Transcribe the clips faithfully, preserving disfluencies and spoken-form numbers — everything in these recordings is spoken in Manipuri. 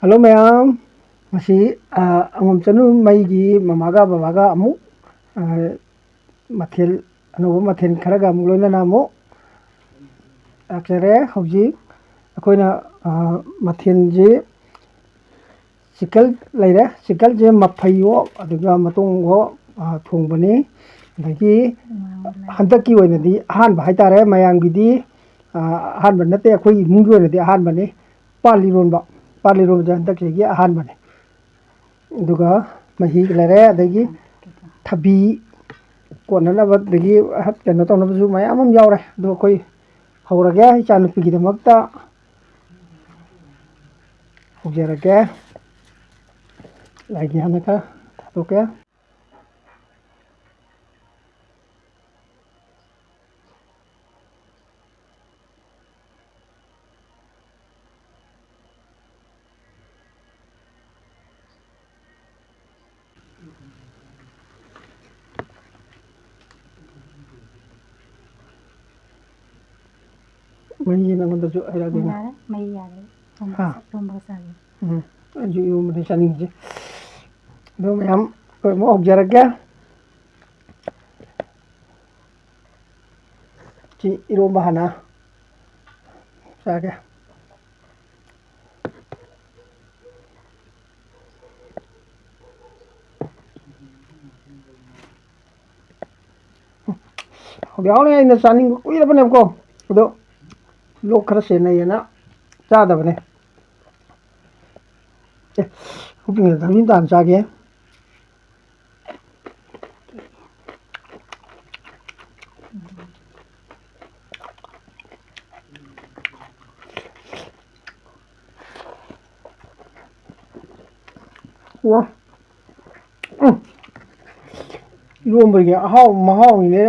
ꯍꯜꯂꯣ ꯃꯌꯥꯝ, ꯉꯁꯤ, ꯑ, ꯑꯉꯣꯝ ꯆꯅꯨ ꯃꯩꯒꯤ ꯃꯃꯥꯒ ꯕꯕꯥꯒ ꯑꯃꯨꯛ, ꯑ, ꯃꯊꯦꯜ, ꯑꯅꯧꯕ ꯃꯊꯦꯜ ꯈꯔꯒ ꯑꯃꯨꯛ ꯂꯣꯏꯅꯅ ꯑꯃꯨꯛ ꯂꯥꯛꯆꯔꯦ꯫ ꯍꯧꯖꯤꯛ ꯑꯩꯈꯣꯏꯅ, ꯑ, ꯃꯊꯦꯜꯁꯤ ꯆꯤꯛꯀꯜ ꯂꯩꯔꯦ, ꯆꯤꯛꯀꯜꯁꯦ ꯃꯐꯩꯌꯣ ꯑꯗꯨꯒ ꯃꯇꯣꯡꯒꯣ, ꯑ, ꯊꯣꯡꯕꯅꯤ꯫ ꯑꯗꯒꯤ ꯍꯟꯗꯛꯀꯤ ꯑꯣꯏꯅꯗꯤ ꯑꯍꯥꯟꯕ ꯍꯥꯏꯇꯥꯔꯦ, ꯃꯌꯥꯝꯒꯤꯗꯤ, ꯑ, ꯑꯍꯥꯟꯕ ꯅꯠꯇꯦ, ꯑꯩꯈꯣꯏ ꯏꯃꯨꯡꯒꯤ ꯑꯣꯏꯅꯗꯤ ꯑꯍꯥꯟꯕꯅꯤ꯫ ꯄꯥꯟ ꯏꯔꯣꯟꯕ, ꯄꯥꯟ ꯏꯔꯣꯟꯕꯁꯦ ꯍꯟꯗꯛ ꯆꯍꯤꯒꯤ ꯑꯍꯥꯟꯕꯅꯤ꯫ ꯑꯗꯨꯒ ꯃꯍꯤ ꯂꯩꯔꯦ, ꯑꯗꯒꯤ ꯊꯕꯤ ꯀꯣꯠꯅꯅꯕ, ꯑꯗꯒꯤ ꯀꯩꯅꯣ ꯇꯧꯅꯕꯁꯨ ꯃꯌꯥꯝ ꯑꯃ ꯌꯥꯎꯔꯦ꯫ ꯑꯗꯣ ꯑꯩꯈꯣꯏ ꯍꯧꯔꯒꯦ, ꯏꯆꯥꯅꯨꯄꯤꯒꯤꯗꯃꯛꯇ ꯍꯧꯖꯔꯒꯦ꯫ ꯂꯥꯏꯒꯤ ꯍꯥꯟꯅ ꯈꯔ ꯊꯥꯗꯣꯛꯀꯦ꯫ ꯃꯍꯤ ꯅꯉꯣꯟꯗꯁꯨ ꯍꯥꯏꯔꯛꯑꯒꯦ꯫ ꯌꯥꯔꯦ, ꯃꯍꯤ ꯌꯥꯔꯦ꯫ ꯊꯣꯡꯕ ꯍꯥ? ꯆꯥ-, ꯊꯣꯡꯕꯒ ꯆꯥꯒꯦ꯫ ꯎꯝ, ꯑꯩꯁꯨ ꯏꯔꯣꯟꯕꯗꯤ ꯆꯥꯅꯤꯡꯉꯤꯁꯦ꯫ ꯑꯗꯣ ꯃꯌꯥꯝ ꯑꯩꯈꯣꯏ ꯑꯃꯨꯛ ꯍꯧꯖꯔꯒꯦ꯫ ꯁꯤ ꯏꯔꯣꯟꯕ ꯍꯥꯟꯅ ꯆꯥꯒꯦ꯫ ꯍꯧꯖꯤꯛ ꯍꯧꯖꯤꯛ ꯑꯩꯅ ꯆꯥꯅꯤꯡꯕ ꯀꯨꯏꯔꯕꯅꯦꯕꯀꯣ, ꯑꯗꯣ ꯂꯣꯛ ꯈꯔ ꯆꯦꯟꯅꯩꯌꯦꯅ ꯆꯥꯗꯕꯅꯦ꯫ ꯑꯦ, ꯎꯄꯤꯅ ꯊꯕꯤ ꯇꯥꯟ ꯆꯥꯒꯦ꯫ ꯋꯥ꯫ ꯎꯝ꯫ ꯏꯔꯣꯝꯕꯒꯤ ꯑꯍꯥꯎꯕ ꯃꯍꯥꯎꯅꯤꯅꯦ꯫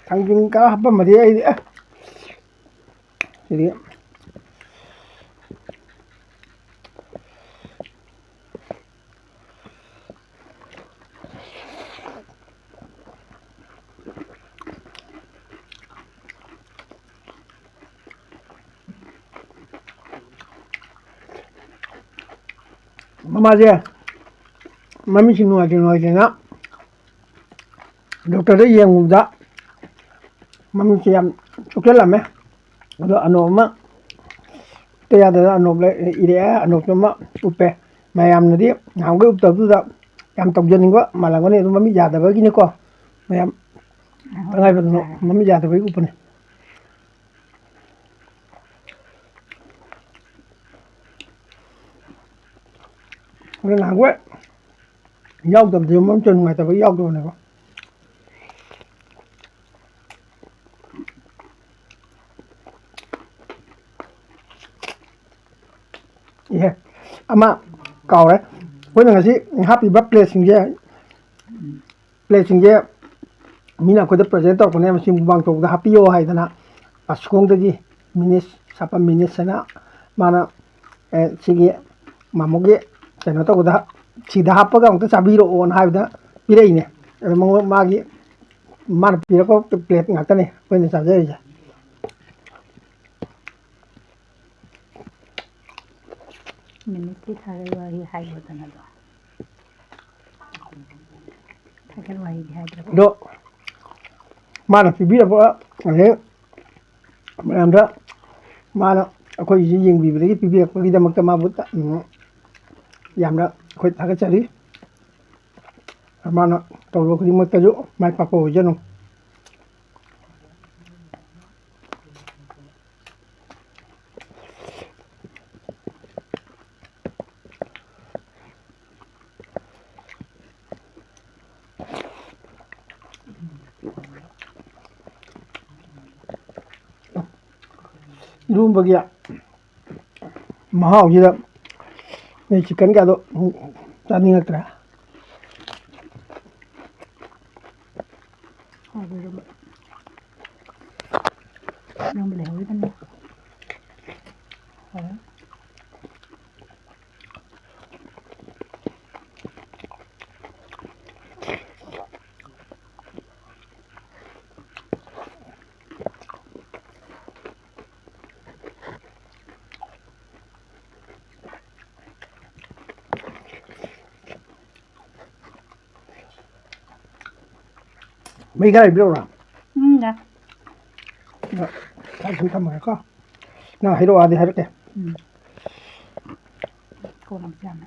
ꯊꯥꯡꯖꯤꯡ ꯈꯔ ꯍꯥꯞꯄꯝꯃꯗꯤ ꯑꯩꯗꯤ, ꯑꯦ꯫ ꯁꯤꯗꯤ꯫ ꯃꯃꯥꯁꯦ ꯃꯃꯤꯠꯁꯤ ꯅꯨꯡꯉꯥꯏꯇꯦ ꯅꯨꯡꯉꯥꯏꯇꯦꯅ ꯗꯣꯛꯇꯔꯗ ꯌꯦꯡꯉꯨꯕꯗ ꯃꯃꯤꯠꯁꯦ ꯌꯥꯝ ꯁꯣꯛꯆꯜꯂꯝꯃꯦ꯫ ꯑꯗꯣ ꯑꯅꯣꯞ ꯑꯃ ꯎꯞꯇ ꯌꯥꯗꯗꯅ ꯑꯅꯣꯞ ꯂꯩ-, ꯏꯔꯛꯑꯦ, ꯑꯅꯣꯞꯇꯨ ꯑꯃ ꯎꯞꯄꯦ꯫ ꯃꯌꯥꯝꯅꯗꯤ ꯅꯍꯥꯟꯈꯩ ꯎꯞꯇꯕꯗꯨꯗ ꯌꯥꯝ ꯇꯧꯖꯅꯤꯡꯕ ꯃꯥꯜꯂꯝꯒꯅꯤ, ꯑꯗꯨ ꯃꯃꯤꯠ ꯌꯥꯗꯕꯒꯤꯅꯤꯀꯣ꯫ ꯃꯌꯥꯝ ꯇꯉꯥꯏꯐꯗꯅ ꯃꯃꯤꯠ ꯌꯥꯗꯕꯒꯤ ꯎꯞꯄꯅꯤ꯫ ꯑꯗꯨ ꯅꯍꯥꯟꯈꯣꯏ ꯌꯥꯎꯗꯕꯗꯤ ꯃꯃꯤꯠꯇꯣ ꯅꯨꯡꯉꯥꯏꯇꯕꯒꯤ ꯌꯥꯎꯗꯕꯅꯦꯕ꯫ ꯏꯍꯦ, ꯑꯃ ꯀꯥꯎꯔꯦ꯫ ꯑꯩꯈꯣꯏꯅ ꯉꯁꯤ ꯍꯥꯞꯄꯤꯕ ꯄ꯭ꯂꯦꯠꯁꯤꯡꯁꯦ, ꯄ꯭ꯂꯦꯠꯁꯤꯡꯁꯦ ꯃꯤꯅ ꯑꯩꯈꯣꯏꯗ ꯄ꯭ꯔꯖꯦꯟ ꯇꯧꯔꯛꯄꯅꯦ, ꯃꯁꯤ ꯃꯨꯛꯕꯥꯡ ꯇꯧꯕꯗ ꯍꯥꯞꯄꯤꯌꯣ ꯍꯥꯏꯗꯅ꯫ ꯑꯁꯣꯝꯗꯒꯤ ꯃꯤꯅꯤꯁ, ꯁꯥꯄꯝ ꯃꯤꯅꯤꯁ ꯍꯥꯏꯅ ꯃꯥꯅ, ꯑꯦ, ꯁꯤꯒꯤ ꯃꯥꯃꯣꯒꯤ ꯀꯩꯅꯣ ꯇꯧꯕꯗ, ꯁꯤꯗ ꯍꯥꯞꯄꯒ ꯑꯃꯨꯛꯇ ꯆꯥꯕꯤꯔꯛꯑꯣꯅ ꯍꯥꯏꯕꯗ ꯄꯤꯔꯛꯏꯅꯦ꯫ ꯑꯗꯣ ꯃꯉꯣꯟ-, ꯃꯥꯒꯤ, ꯃꯥꯅ ꯄꯤꯔꯛꯄ ꯄ꯭ꯂꯦꯠ ꯉꯥꯛꯇꯅꯦ ꯑꯩꯈꯣꯏꯅ ꯆꯥꯖꯔꯤꯁꯦ꯫ ꯃꯤꯅꯤꯠꯀꯤ ꯊꯥꯒꯠ ꯋꯥꯍꯩ ꯍꯥꯏꯕꯗꯅ ꯑꯗꯣ꯫ ꯊꯥꯒꯠ ꯋꯥꯍꯩꯗꯤ ꯍꯥꯏꯗ꯭ꯔꯕ꯫ ꯑꯗꯣ ꯃꯥꯅ ꯄꯤꯕꯤꯔꯛꯄ, ꯑꯗꯩ ꯃꯌꯥꯝꯗ ꯃꯥꯅ ꯑꯩꯈꯣꯏꯒꯤꯁꯤ ꯌꯦꯡꯕꯤꯕꯗꯒꯤ ꯄꯤꯕꯤꯔꯛꯄꯒꯤꯗꯃꯛꯇ ꯃꯥꯕꯨ ꯇ-, ꯎꯝ, ꯌꯥꯝꯅ ꯑꯩꯈꯣꯏ ꯊꯥꯒꯠꯆꯔꯤ꯫ ꯃꯥꯅ ꯇꯧꯔꯤꯕ ꯈꯨꯗꯤꯡꯃꯛꯇꯁꯨ ꯃꯥꯏ ꯄꯥꯛꯄ ꯑꯣꯏꯖꯅꯨ꯫ ꯏꯔꯣꯝꯕꯒꯤ ꯃꯍꯥꯎꯁꯤꯗ ꯅꯣꯏ ꯆꯤꯛꯀꯟꯒꯗꯣ ꯆꯥꯅꯤꯡꯉꯛꯇ꯭ꯔꯦ꯫ ꯍꯥꯎꯕ ꯏꯔꯣꯝꯕ꯫ ꯏꯔꯣꯝꯕ ꯂꯩꯍꯧꯔꯤꯕꯅꯤ꯫ ꯍꯥꯎꯔꯦ꯫ ꯃꯩ ꯈꯔ ꯍꯩꯕꯤꯔꯛꯎꯔꯥ? ꯎꯝ, ꯌꯥ꯫ ꯆꯥꯛ ꯁꯨꯝ ꯊꯝꯃꯒꯦꯀꯣ꯫ ꯅꯪ ꯍꯩꯔꯛꯑꯣꯗꯤ ꯍꯥꯏꯔꯛꯀꯦ꯫ ꯎꯝ꯫ ꯀꯣꯟꯅ ꯑꯃꯨꯛ ꯆꯥꯝꯃꯦ꯫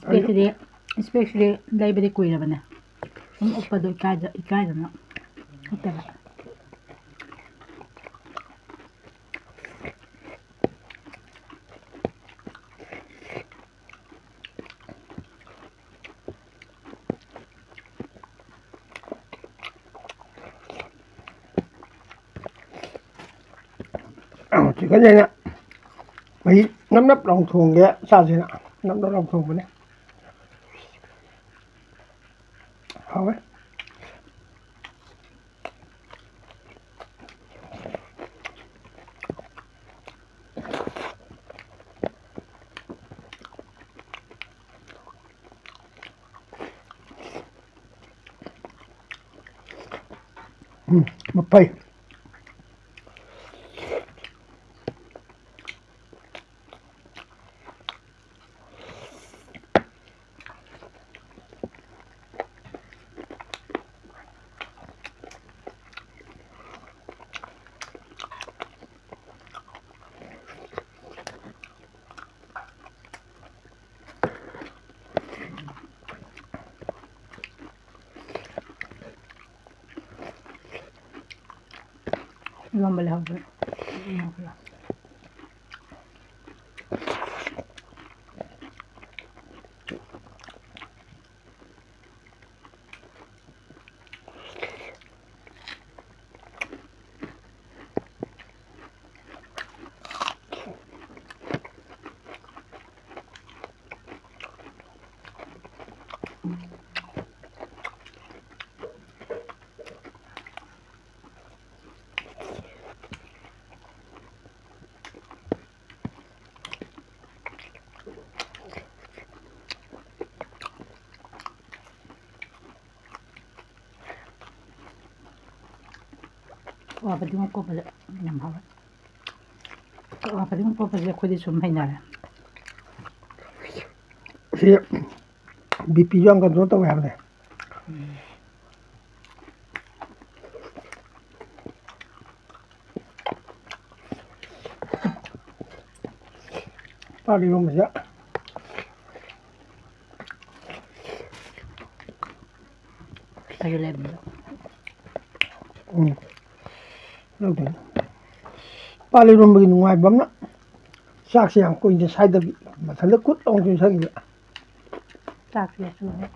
Spaghetti, spaghetti ꯂꯩꯕꯗꯤ ꯀꯨꯏꯔꯕꯅꯦ꯫ ꯁꯨꯝ ꯎꯞꯄꯗꯣ ꯏꯀꯥꯏꯗ-, ꯏꯀꯥꯏꯗꯅ ꯎꯞꯇꯕ꯫ Chicken ꯁꯦ ꯑꯩꯅ ꯃꯍꯤ ꯅꯞ ꯅꯞ ꯂꯥꯎ ꯊꯣꯡꯒꯦ ꯆꯥꯁꯦꯅ ꯅꯞ ꯅꯞ ꯂꯥꯎ ꯊꯣꯡꯕꯅꯦ꯫ ꯍꯥꯎꯋꯦ꯫ ꯎꯝ, ꯃꯐꯩ꯫ ꯏꯔꯣꯝꯕ ꯂꯩꯍꯧꯗ꯭ꯔꯦ꯫ ꯀ꯭ꯋꯥ ꯐꯗꯤꯒꯣꯝ ꯀꯣꯠꯄꯁꯦ ꯌꯥꯝ ꯍꯥꯎꯋꯦ꯫ ꯀ꯭ꯋꯥ ꯐꯗꯤꯒꯣꯝ ꯀꯣꯠꯄꯁꯦ ꯑꯩꯈꯣꯏꯗꯤ ꯁꯨꯝ ꯍꯩꯅꯔꯦ꯫ ꯁꯤ ꯕꯤ ꯄꯤꯁꯨ ꯌꯥꯝ ꯀꯟꯇ꯭ꯔꯣꯜ ꯇꯧꯋꯦ ꯍꯥꯏꯕꯅꯦ꯫ ꯎꯝ꯫ ꯄꯥꯟ ꯏꯔꯣꯝꯕꯁꯦ꯫ ꯑꯩꯁꯨ ꯂꯩꯕꯅꯤꯗ꯫ ꯎꯝ꯫ ꯂꯧꯗꯣꯏꯅꯤ꯫ ꯄꯥꯟ ꯏꯔꯣꯝꯕꯒꯤ ꯅꯨꯡꯉꯥꯏꯕ ꯑꯃꯅ ꯆꯥꯛꯁꯦ ꯌꯥꯝ ꯀꯨꯏꯅ ꯁꯥꯏꯗꯕꯤ, ꯃꯊꯟꯇ ꯀꯨꯠ ꯂꯥꯎꯅ ꯆꯨꯞꯁꯟꯈꯤꯕ꯫ ꯆꯥꯛꯁꯦ ꯆꯨꯝꯃꯦ꯫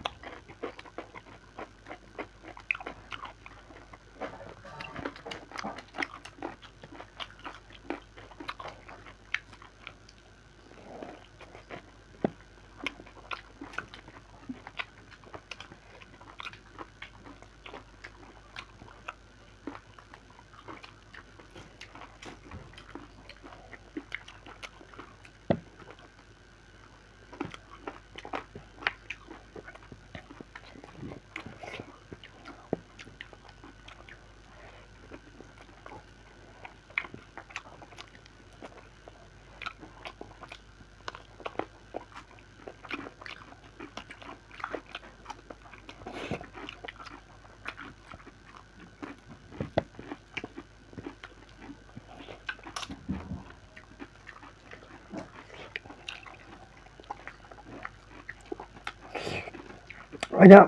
ꯑꯩꯅ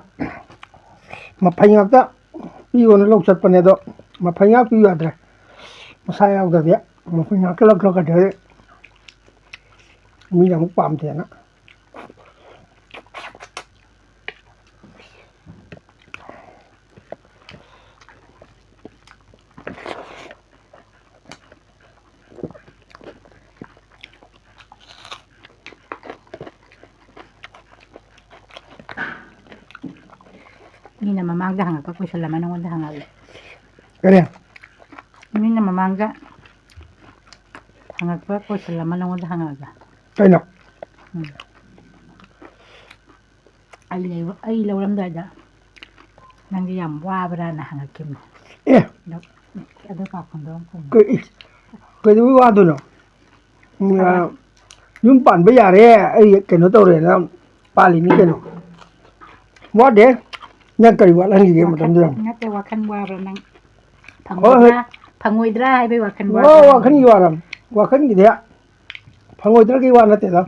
ꯃꯐꯩ ꯉꯥꯛꯇ ꯄꯤꯌꯣꯅ ꯂꯧ ꯆꯠꯄꯅꯦ, ꯑꯗꯣ ꯃꯐꯩ ꯉꯥꯛ ꯄꯤꯌꯨ ꯌꯥꯗ꯭ꯔꯦ꯫ ꯃꯁꯥ ꯌꯥꯎꯗ꯭ꯔꯗꯤ ꯃꯐꯩ ꯉꯥꯛꯇ ꯂꯧꯊꯣꯛꯀꯗ꯭ꯔꯗꯤ ꯃꯤꯅ ꯑꯃꯨꯛ ꯄꯥꯝꯗꯦꯅ꯫ ꯃꯤꯅ ꯃꯃꯥꯡꯗ ꯍꯪꯉꯛꯄ question ꯑꯃ ꯅꯉꯣꯟꯗ ꯍꯪꯉꯛꯑꯒꯦ꯫ ꯀꯔꯤ? ꯃꯤꯅ ꯃꯃꯥꯡꯗ ꯍꯪꯉꯛꯄ question ꯑꯃ ꯅꯉꯣꯟꯗ ꯍꯪꯉꯛꯑꯒꯦ꯫ ꯀꯩꯅꯣ? ꯎꯝ꯫ ꯑꯩ ꯂꯩꯕ-, ꯑꯩ ꯂꯧꯔꯝꯗꯥꯏꯗ ꯅꯪꯗꯤ ꯌꯥꯝ ꯋꯥꯕ꯭ꯔꯥꯅ ꯍꯪꯉꯛꯈꯤꯕꯅꯦ꯫ ꯑꯦ! ꯑꯗꯣ ꯑꯗꯨ ꯄꯥꯎꯈꯨꯝꯗꯣ ꯑꯃ ꯈꯨꯝꯃꯨ꯫ ꯀꯩ-, ꯏꯁ, ꯀꯩꯗꯧꯕꯩ ꯋꯥꯗꯣꯏꯅꯣ? ꯎꯝ, ꯑ, ꯌꯨꯝ ꯄꯥꯟꯕ ꯌꯥꯔꯦ, ꯑꯩ ꯀꯩꯅꯣ ꯇꯧꯔꯦꯅ ꯄꯥꯜꯂꯤꯅꯤ ꯀꯩꯅꯣ꯫ ꯋꯥꯗꯦ꯫ ꯅꯪ ꯀꯔꯤ ꯋꯥꯠꯍꯟꯈꯤꯒꯦ ꯋꯥꯈꯜ-, ꯃꯇꯝꯗꯨꯗ? ꯅꯠꯇꯦ, ꯋꯥꯈꯜ ꯋꯥꯕ꯭ꯔꯥ ꯅꯪ? ꯍꯣꯏ, ꯍꯣꯏ꯫ ꯐꯪꯉꯣꯏꯗ꯭ꯔꯥ, ꯐꯪꯉꯣꯏꯗ꯭ꯔꯥ ꯍꯥꯏꯕꯩ ꯋꯥꯈꯜ ꯋꯥ-, ꯋꯥꯕ꯭ꯔꯥ? ꯋꯥꯈꯜꯒꯤ ꯋꯥꯔꯝ-, ꯋꯥꯈꯜꯒꯤꯗꯤ ꯐꯪꯉꯣꯏꯗ꯭ꯔꯒꯤ ꯋꯥ ꯅꯠꯇꯦꯗ꯫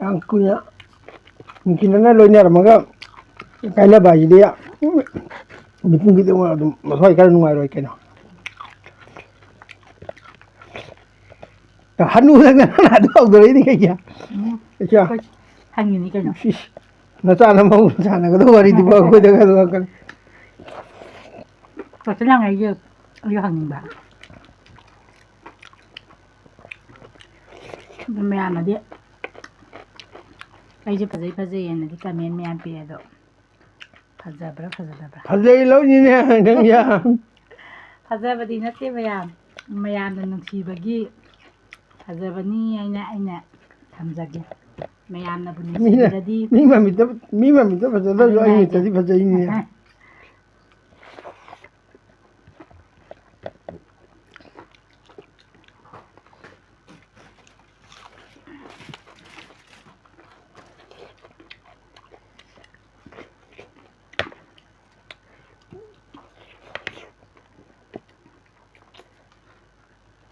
ꯌꯥꯝ ꯀꯨꯏꯅ ꯅꯨꯡꯁꯤꯅꯅ ꯂꯣꯏꯅꯔꯝꯃꯒ ꯀꯥꯏꯅꯕ ꯍꯥꯏꯁꯤꯗꯤ ꯃꯤꯄꯨꯝ ꯈꯨꯗꯤꯡꯃꯛ ꯑꯗꯨꯝ ꯃꯊ꯭ꯋꯥꯏ ꯈꯔ ꯅꯨꯡꯉꯥꯏꯔꯣꯏ ꯀꯩꯅꯣ꯫ ꯍꯅꯨꯗ ꯅꯪꯅ ꯑꯗꯨ ꯍꯧꯗꯣꯔꯛꯏꯗꯤ ꯀꯩꯒꯤ? ꯎꯝ, ꯑꯩꯁꯨ ꯑꯩꯈꯣꯏ ꯍꯪꯉꯤꯅꯤ ꯀꯩꯅꯣ꯫ ꯏꯁ, ꯏꯁ, ꯅꯆꯥꯅ ꯃꯧ ꯁꯥꯟꯅꯒꯗꯧꯕ ꯋꯥꯔꯤꯗꯨꯕꯨ ꯑꯩꯈꯣꯏꯗꯒ ꯑꯗꯨ ꯍꯪꯉꯛꯀꯅꯤ꯫ ꯀꯣꯏꯆꯠ ꯂꯥꯡꯉꯛꯏꯁꯦ ꯑꯩꯁꯨ ꯍꯪꯅꯤꯡꯕ꯫ ꯑꯗꯨ ꯃꯌꯥꯝꯅꯗꯤ ꯑꯩꯁꯦ ꯐꯖꯩ ꯐꯖꯩ ꯍꯥꯏꯅꯗꯤ comment ꯃꯌꯥꯝ ꯄꯤꯔꯦ, ꯑꯗꯣ ꯐꯖꯕ꯭ꯔꯥ ꯐꯖꯗꯕ꯭ꯔꯥ? ꯐꯖꯩ ꯂꯧꯅꯤꯅꯦ ꯅꯪ ꯌꯥ-, ꯐꯖꯕꯗꯤ ꯅꯠꯇꯦ ꯃꯌꯥꯝ, ꯃꯌꯥꯝꯅ ꯅꯨꯡꯁꯤꯕꯒꯤ ꯐꯖꯕꯅꯤ ꯍꯥꯏꯅ ꯑꯩꯅ ꯊꯝꯖꯒꯦ꯫ ꯃꯌꯥꯝꯅꯕꯨ ꯃꯤꯅ, ꯅꯨꯡꯁꯤꯕꯤꯔꯗꯤ ꯃꯤ ꯃꯃꯤꯠꯇ, ꯃꯤ ꯃꯃꯤꯠꯇ ꯐꯖꯗ꯭ꯔꯁꯨ ꯑꯗꯨꯅꯦ ꯑꯩ ꯍꯥꯏꯁꯦ꯫ ꯃꯤꯠꯇꯗꯤ ꯐꯖꯩꯅꯤꯅꯦ꯫ ꯑꯍ꯫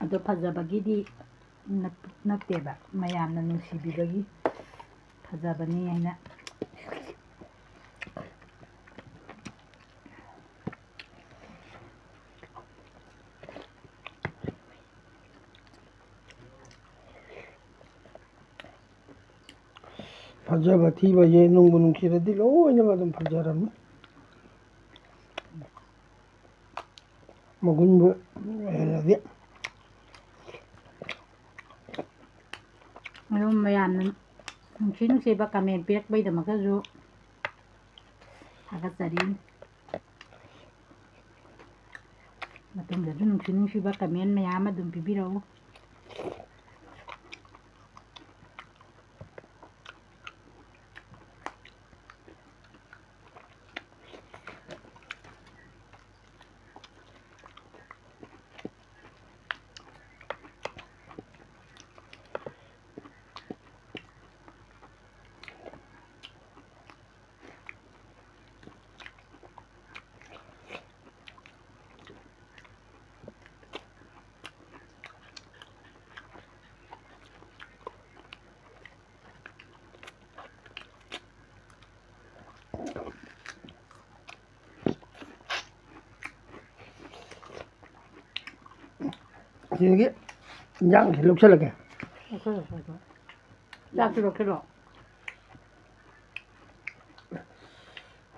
ꯑꯗꯣ ꯐꯖꯕꯒꯤꯗꯤ ꯅꯠ-, ꯅꯠꯇꯦꯕ, ꯃꯌꯥꯝꯅ ꯅꯨꯡꯁꯤꯕꯤꯕꯒꯤ ꯐꯖꯕꯅꯤ ꯍꯥꯏꯅ꯫ ꯐꯖꯕ ꯊꯤꯕꯁꯦ ꯅꯨꯡꯕꯨ ꯅꯨꯡꯁꯤꯔꯗꯤ ꯂꯣꯏꯅꯃꯛ ꯑꯗꯨꯝ ꯐꯖꯔꯝꯃꯤ꯫ ꯃꯒꯨꯟꯕꯨ ꯂꯩꯔꯗꯤ꯫ ꯑꯗꯨꯝ ꯃꯌꯥꯝꯅ ꯅꯨꯡꯁꯤ ꯅꯨꯡꯁꯤꯕ comment ꯄꯤꯔꯛꯄꯩꯗꯃꯛꯇꯁꯨ ꯊꯥꯒꯠꯆꯔꯤ꯫ ꯃꯇꯨꯡꯗꯁꯨ ꯅꯨꯡꯁꯤ ꯅꯨꯡꯁꯤꯕ comment ꯃꯌꯥꯝ ꯑꯗꯨꯝ ꯄꯤꯕꯤꯔꯛꯎ꯫ ꯑꯗꯒꯤ ꯏꯟꯖꯥꯡꯁꯤ ꯂꯧꯁꯜꯂꯒꯦ꯫ ꯆꯥꯛꯇꯤ ꯂꯧꯁꯜꯂꯣ꯫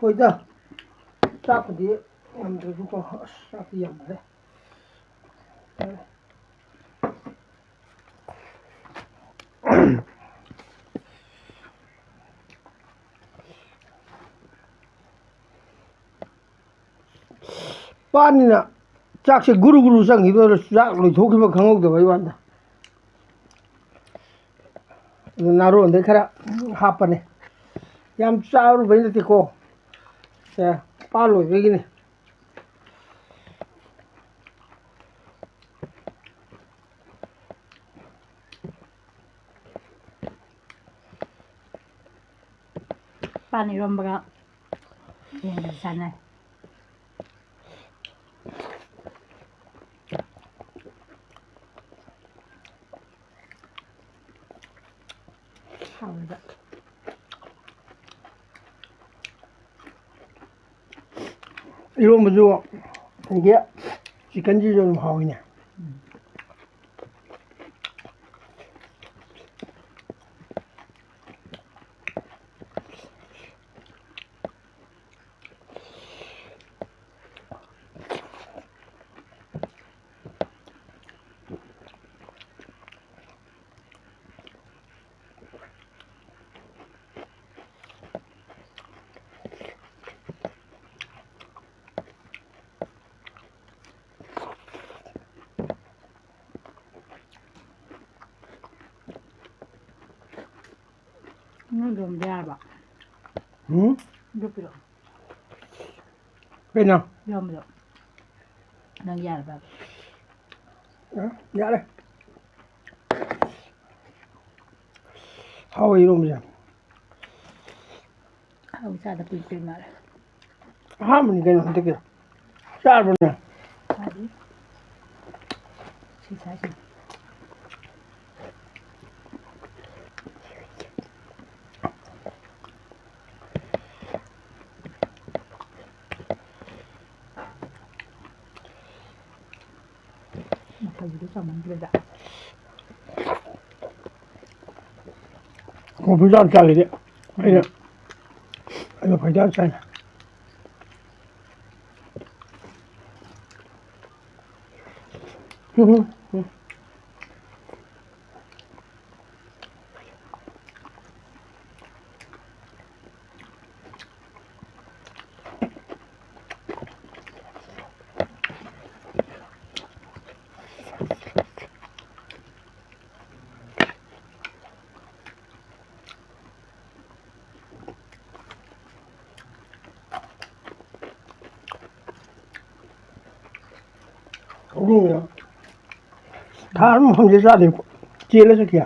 ꯍꯣꯏꯗ, ꯆꯥꯛꯄꯨꯗꯤ ꯉꯝꯗ꯭ꯔꯁꯨꯀꯣ, ꯑꯁ, ꯆꯥꯛꯇꯤ ꯌꯥꯝꯃꯜꯂꯦ꯫ ꯄꯥꯟꯅꯤꯅ ꯆꯥꯛꯁꯦ ꯒꯨꯔꯨ ꯒꯨꯔꯨ ꯆꯪꯈꯤꯕ, ꯆꯥꯛ ꯂꯣꯏꯊꯣꯛꯈꯤꯕ ꯈꯪꯍꯧꯗꯕꯩ ꯋꯥꯅꯤꯗ꯫ ꯑꯗꯨ ꯅꯥꯔꯣꯟꯗꯩ ꯈꯔ ꯍꯥꯞꯄꯅꯦ꯫ ꯌꯥꯝ ꯆꯥꯔꯨꯕꯩ ꯅꯠꯇꯦꯀꯣ꯫ ꯁꯦ, ꯄꯥꯟ ꯂꯣꯏꯕꯒꯤꯅꯦ꯫ ꯄꯥꯟ ꯏꯔꯣꯝꯕꯒ ꯌꯦꯟꯒ ꯆꯥꯟꯅꯩ꯫ ꯍꯥꯎꯋꯦꯕ꯫ ꯏꯔꯣꯝꯕꯁꯨ, ꯑꯗꯒꯤ ꯆꯤꯛꯀꯟꯁꯤꯁꯨ ꯑꯗꯨꯝ ꯍꯥꯎꯋꯤꯅꯦ꯫ ꯅꯣꯏ ꯂꯣꯟꯕ ꯌꯥꯔꯕ? ꯎꯝ? ꯑꯗꯨ ꯄꯤꯔꯛꯑꯣ꯫ ꯀꯩꯅꯣ? ꯂꯣꯟꯕꯗꯣ꯫ ꯅꯪ ꯌꯥꯔꯕ? ꯑ, ꯌꯥꯔꯦ꯫ ꯍꯥꯎꯋꯦ ꯏꯔꯣꯝꯕꯁꯦ꯫ ꯑꯍꯥꯎꯕ ꯆꯥꯗ ꯀꯨꯏꯗ꯭ꯔꯤ ꯃꯥꯜꯂꯦ꯫ ꯑꯍꯥꯟꯕꯅꯤ ꯀꯩꯅꯣ ꯍꯟꯗꯛꯀꯤ꯫ ꯆꯥꯔꯕꯣ ꯅꯪ? ꯆꯥꯗ꯭ꯔꯤ꯫ ꯁꯤ ꯁꯥꯏꯁꯤꯅ꯫ ꯃꯈꯣꯟ ꯀꯣꯕꯤꯗꯣ ꯆꯥꯃꯟꯈ꯭ꯔꯦꯗ꯫ ꯀꯣꯕꯤ ꯌꯥꯝ ꯆꯥꯈꯤꯗꯦ꯫ ꯑꯩꯅ, ꯑꯩꯅ ꯐꯩꯖꯥ ꯆꯥꯏ꯫ ꯎꯝ, ꯎꯝ꯫ ꯊꯥ ꯑꯃ ꯃꯐꯝꯁꯦ ꯆꯥꯗꯦ꯫ ꯆꯦꯜꯂ ꯆꯠꯈꯤ꯫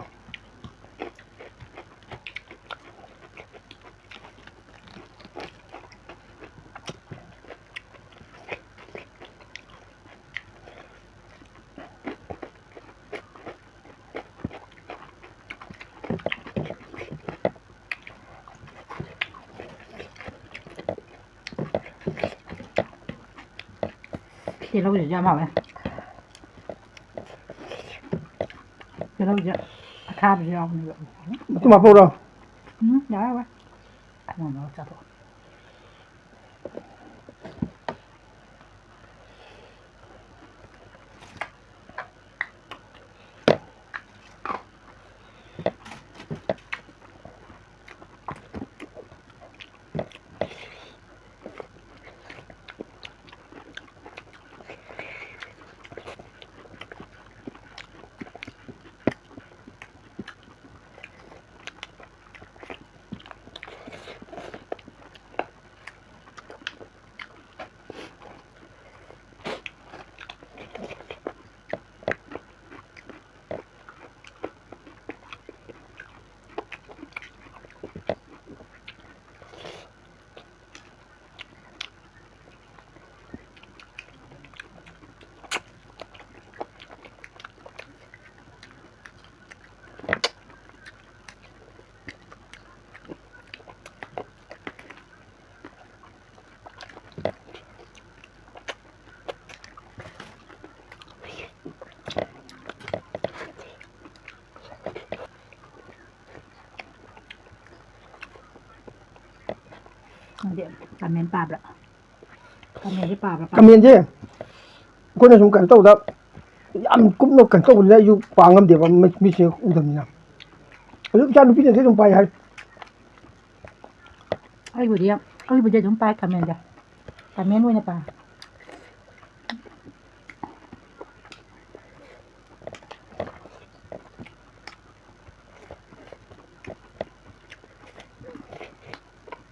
ꯇꯤꯜꯍꯧꯁꯤꯁꯨ ꯌꯥꯝ ꯍꯥꯎꯋꯦ꯫ ꯇꯤꯜꯍꯧꯁꯦ ꯑꯊꯥꯕꯁꯨ ꯌꯥꯎꯕꯅꯦꯕ꯫ ꯃꯇꯨꯝ ꯍꯥꯞꯄꯛꯎꯔꯣ? ꯎꯝ, ꯌꯥꯔꯦ, ꯌꯥꯔꯦ꯫ ꯅꯪ ꯅꯪ ꯆꯥꯊꯣꯛꯑꯣ꯫ ꯅꯪꯗꯤ ꯀꯃꯦꯟ ꯄꯥꯕ꯭ꯔꯥ? ꯀꯃꯦꯟꯁꯦ ꯄꯥꯕ꯭ꯔꯥ? ꯄꯥꯕ꯭ꯔꯥ? ꯀꯃꯦꯟꯁꯦ ꯑꯩꯈꯣꯏꯅ ꯁꯨꯝ ꯀꯩꯅꯣ ꯇꯧꯕꯗ, ꯌꯥꯝ ꯀꯨꯞꯅ ꯀꯩꯅꯣ ꯇꯧꯕꯅꯤꯅ ꯑꯩꯁꯨ ꯄꯥ ꯉꯝꯗꯦꯕ, ꯃꯤ-, ꯃꯤꯠꯁꯦ ꯎꯗꯕꯅꯤꯅ꯫ ꯑꯗꯨ ꯏꯆꯥ ꯅꯨꯄꯤꯅꯗꯤ ꯑꯗꯨꯝ ꯄꯥꯏ ꯍꯥꯏ꯫ ꯑꯩꯕꯨꯗꯤ, ꯑꯩꯕꯨꯗꯤ ꯑꯗꯨꯝ ꯄꯥꯏ ꯀꯃꯦꯟꯁꯦ꯫ ꯀꯃꯦꯟ ꯑꯣꯏꯅ ꯄꯥꯏ꯫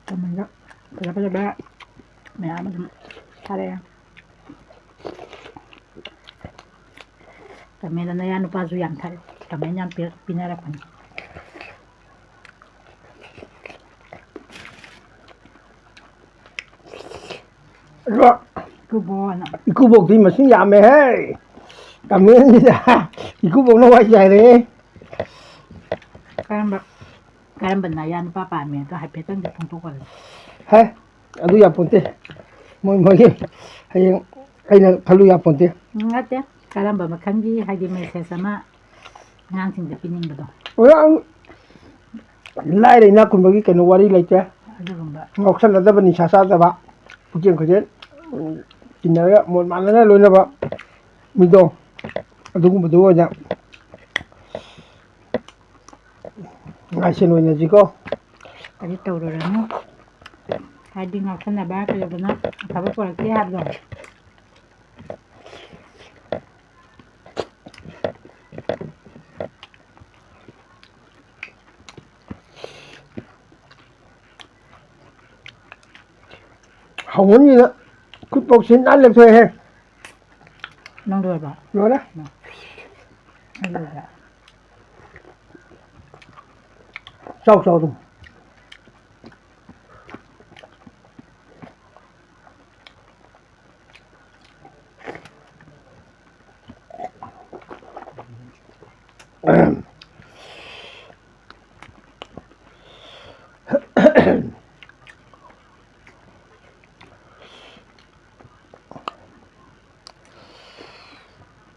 ꯀꯃꯦꯟꯗ ꯐꯖ ꯐꯖꯕ ꯃꯌꯥꯝ ꯑꯗꯨꯝ ꯊꯥꯔꯛꯑꯦ꯫ ꯀꯃꯦꯟꯗ ꯅꯌꯥ ꯅꯨꯄꯥꯁꯨ ꯌꯥꯝ ꯊꯥꯔꯛꯑꯦ, ꯀꯃꯦꯟ ꯌꯥꯝ ꯄꯤ-, ꯄꯤꯅꯔꯛꯄꯅꯤ꯫ ꯑꯗꯣ ꯏꯀꯨꯕꯣꯛ ꯑꯅ꯫ ꯏꯀꯨꯕꯣꯛꯇꯤ ꯃꯁꯤꯡ ꯌꯥꯝꯃꯦꯍꯦ꯫ ꯀꯃꯦꯟꯁꯤꯗ ꯏꯀꯨꯕꯣꯛꯅ ꯋꯥꯏ ꯆꯥꯏꯔꯦ꯫ ꯀꯔꯝꯕ, ꯀꯔꯝꯕ ꯅꯌꯥ ꯅꯨꯄꯥ ꯄꯥꯝꯃꯤ ꯑꯗꯣ ꯍꯥꯏꯐꯦꯠꯇꯪꯗꯤ ꯐꯣꯡꯗꯣꯛꯄꯗ꯫ ꯍꯦ, ꯑꯗꯨ ꯌꯥꯄꯣꯟꯇꯦ꯫ ꯃꯣꯏ ꯃꯣꯏꯒꯤ ꯍꯌꯦꯡ ꯑꯩꯅ ꯈꯜꯂꯨ ꯌꯥꯄꯣꯟꯇꯦ꯫ ꯎꯝ, ꯅꯠꯇꯦ꯫ ꯀꯔꯝꯕ ꯃꯈꯜꯒꯤ, ꯍꯥꯏꯗꯤ, ꯃꯦꯁꯦꯖ ꯑꯃ ꯑꯉꯥꯡꯁꯤꯡꯗ ꯄꯤꯅꯤꯡꯕꯗꯣ? ꯑꯣꯖꯥ, ꯂꯥꯏꯔ ꯏꯅꯥꯛ ꯈꯨꯟꯕꯒꯤ ꯀꯩꯅꯣ ꯋꯥꯔꯤ ꯂꯩꯇꯦ꯫ ꯑꯗꯨꯒꯨꯝꯕ꯫ ꯉꯥꯎꯁꯟꯅꯗꯕ, ꯅꯤꯁꯥ ꯆꯥꯗꯕ, ꯄꯨꯛꯆꯦꯜ ꯈꯣꯏꯆꯦꯜ, ꯎꯝ, ꯇꯤꯟꯅꯔꯒ ꯃꯣꯠ ꯃꯥꯟꯅꯅ ꯂꯣꯏꯅꯕ ꯃꯤꯗꯣ, ꯑꯗꯨꯒꯨꯝꯕꯗꯨ ꯑꯣꯏꯅ ꯉꯥꯏꯁꯦꯜ ꯑꯣꯏꯅꯁꯤꯀꯣ꯫ ꯑꯗꯨ ꯇꯧꯔꯨꯔꯅꯨ꯫ ꯍꯥꯏꯗꯤ ꯉꯥꯎꯁꯟꯅꯕ ꯀꯩꯗꯧꯕꯅ ꯑꯐꯕ ꯄꯨꯔꯛꯇꯦ ꯍꯥꯏꯕꯗꯣ꯫ ꯍꯥꯎꯃꯟꯒꯤꯗ ꯈꯨꯠ ꯄꯣꯛꯁꯤ ꯅꯥꯟ ꯂꯦꯞꯊꯣꯛꯑꯦꯍꯦ꯫ ꯅꯪ ꯂꯣꯏꯔꯕ? ꯂꯣꯏꯔꯦ꯫ ꯎꯝ꯫ ꯑꯩ ꯂꯣꯏꯔꯦ꯫ ꯆꯥꯎ, ꯆꯥꯎ ꯑꯗꯨꯝ꯫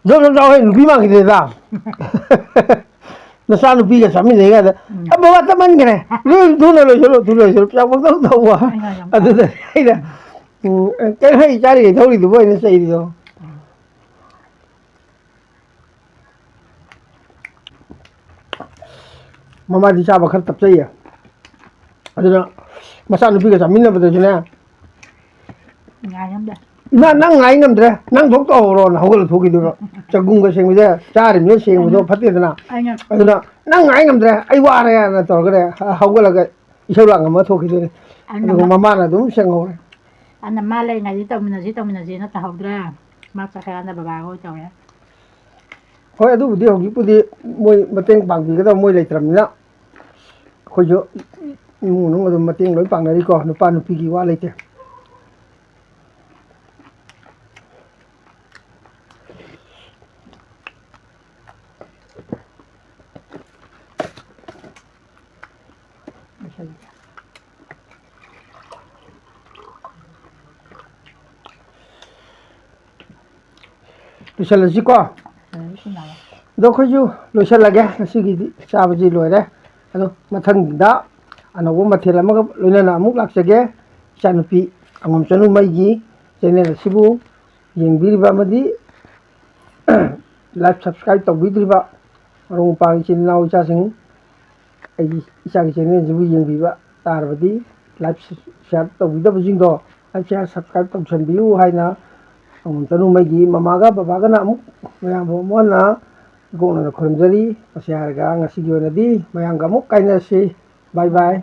ꯖꯣꯝ ꯖꯣꯝ ꯆꯥꯎꯍꯦ, ꯅꯨꯄꯤ ꯃꯥꯟꯈꯤꯗ꯭ꯔꯦꯗ꯫ ꯅꯆꯥꯅꯨꯄꯤꯒ ꯆꯥꯃꯤꯟꯅꯩ ꯀꯥꯏꯗ, "ꯑ, ꯕꯕꯥ, ꯇꯞꯃꯟꯈ꯭ꯔꯦ, ꯂꯣꯏ ꯊꯨꯅ ꯂꯣꯏꯁꯤꯜꯂꯣ, ꯊꯨꯅ ꯂꯣꯏꯁꯤꯜꯂꯣ, ꯄꯩꯁꯥ ꯄꯪꯊꯧ ꯊꯧꯕ"꯫ ꯑꯩꯅ ꯌꯥꯝ ꯑꯗꯨꯗ ꯑꯩꯅ, "ꯎꯝ, ꯀꯩꯅꯣ ꯍꯩ ꯆꯥꯔꯤꯉꯩ ꯊꯧꯔꯤꯗꯨꯕꯨ?" ꯑꯩꯅ ꯆꯩꯔꯤꯗꯣ꯫ ꯃꯃꯥꯗꯤ ꯆꯥꯕ ꯈꯔ ꯇꯞꯆꯩꯌꯦ꯫ ꯑꯗꯨꯅ ꯃꯆꯥꯅꯨꯄꯤꯒ ꯆꯥꯃꯤꯟꯅꯕꯗꯁꯨꯅꯦ, ꯉꯥꯏ ꯉꯝꯗꯦ꯫ "ꯏꯃꯥ, ꯅꯪ ꯉꯥꯏ ꯉꯝꯗ꯭ꯔꯦ, ꯅꯪ ꯊꯣꯛ ꯇꯧꯍꯧꯔꯣꯅ" ꯍꯧꯒꯠꯂ ꯊꯣꯛꯈꯤꯗꯣꯏꯕ꯫ ꯆꯒꯨꯝꯒ ꯁꯦꯡꯕꯁꯦ, ꯆꯥꯔꯤꯕꯅꯤꯅ ꯁꯦꯡꯕꯗꯣ ꯐꯠꯇꯦꯗꯅ꯫ ꯑꯩꯅ ꯑꯗꯨꯅ "ꯅꯪ ꯉꯥꯏ ꯉꯝꯗ꯭ꯔꯦ, ꯑꯩ ꯋꯥꯔꯦꯅ" ꯇꯧꯔꯒꯅꯦ, ꯍꯧꯒꯠꯂꯒ ꯏꯁꯧ ꯂꯥꯡꯉꯝꯃ ꯊꯣꯛꯈꯤꯗꯣꯏꯅꯦ꯫ ꯑꯗꯨꯅ ꯑꯗꯨꯒ ꯃ-, ꯃꯃꯥꯅ ꯑꯗꯨꯝ ꯁꯦꯡꯍꯧꯔꯦ꯫ ꯑꯗꯨꯅ ꯃꯥ ꯂꯩꯔꯤꯉꯩꯗꯤ ꯇꯧꯃꯤꯟꯅꯁꯤ, ꯇꯧꯃꯤꯟꯅꯁꯤꯅ ꯇꯧꯍꯧꯗ꯭ꯔꯦ꯫ ꯃꯥ ꯆꯠꯈ꯭ꯔꯀꯥꯟꯗ ꯕꯕꯥꯒ ꯑꯣꯏ ꯇꯧꯔꯦ꯫ ꯍꯣꯏ, ꯑꯗꯨꯕꯨꯗꯤ ꯍꯧꯖꯤꯛꯄꯨꯗꯤ ꯃꯣꯏ ꯃꯇꯦꯡ ꯄꯥꯡꯕꯤꯒꯗꯕ ꯃꯣꯏ ꯂꯩꯇ꯭ꯔꯕꯅꯤꯅ꯫ ꯑꯩꯈꯣꯏꯁꯨ ꯏꯃꯨꯡ ꯃꯅꯨꯡ ꯑꯗꯨꯝ ꯃꯇꯦꯡ ꯂꯣꯏ ꯄꯥꯡꯅꯔꯤꯀꯣ, ꯅꯨꯄꯥ ꯅꯨꯄꯤꯒꯤ ꯋꯥ ꯂꯩꯇꯦ꯫ ꯂꯣꯏꯁꯤꯜꯂꯁꯤꯀꯣ꯫ ꯂꯣꯏꯁꯤꯜꯂꯒꯦ꯫ ꯑꯗꯣ ꯑꯩꯈꯣꯏꯁꯨ ꯂꯣꯏꯁꯤꯜꯂꯒꯦ, ꯉꯁꯤꯒꯤꯗꯤ ꯆꯥꯕꯁꯤ ꯂꯣꯏꯔꯦ꯫ ꯑꯗꯣ ꯃꯊꯪꯗ ꯑꯅꯧꯕ ꯃꯊꯦꯜ ꯑꯃꯒ ꯂꯣꯏꯅꯅ ꯑꯃꯨꯛ ꯂꯥꯛꯆꯒꯦ꯫ ꯏꯆꯥꯅꯨꯄꯤ ꯑꯉꯝ ꯆꯅꯨꯃꯩꯒꯤ ꯆꯦꯅꯦꯜ ꯑꯁꯤꯕꯨ ꯌꯦꯡꯕꯤꯔꯤꯕ ꯑꯃꯗꯤ ꯂꯥꯏꯚ ꯁꯕꯁꯀ꯭ꯔꯥꯏꯕ ꯇꯧꯕꯤꯗ꯭ꯔꯤꯕ ꯃꯔꯨꯞ ꯃꯄꯥꯡ, ꯏꯆꯤꯜ ꯏꯅꯥꯎ, ꯏꯆꯥꯁꯤꯡ, ꯑꯩꯒꯤ ꯏꯆꯥꯒꯤ ꯆꯦꯅꯦꯜꯁꯤꯕꯨ ꯌꯦꯡꯕꯤꯕ ꯇꯥꯔꯕꯗꯤ ꯂꯥꯏꯚ ꯁꯤꯌꯥꯔ ꯇꯧꯕꯤꯗꯕꯁꯤꯡꯗꯣ ꯂꯥꯏꯚ ꯁꯤꯌꯥꯔ ꯁꯕꯁꯀ꯭ꯔꯥꯏꯕ ꯇꯧꯁꯟꯕꯤꯌꯨ ꯍꯥꯏꯅ ꯑꯉꯝ ꯆꯅꯨꯃꯩꯒꯤ ꯃꯃꯥꯒ ꯕꯕꯥꯒꯅ ꯑꯃꯨꯛ ꯃꯌꯥꯝꯕꯨ ꯑꯃꯨꯛ ꯍꯟꯅ ꯏꯀꯣꯛꯅꯅ ꯈꯨꯔꯨꯝꯖꯔꯤ꯫ ꯃꯁꯤ ꯍꯥꯏꯔꯒ ꯉꯁꯤꯒꯤ ꯑꯣꯏꯅꯗꯤ ꯃꯌꯥꯝꯒ ꯑꯃꯨꯛ ꯀꯥꯏꯅꯔꯁꯤ꯫ ꯕꯥꯏ ꯕꯥꯏ꯫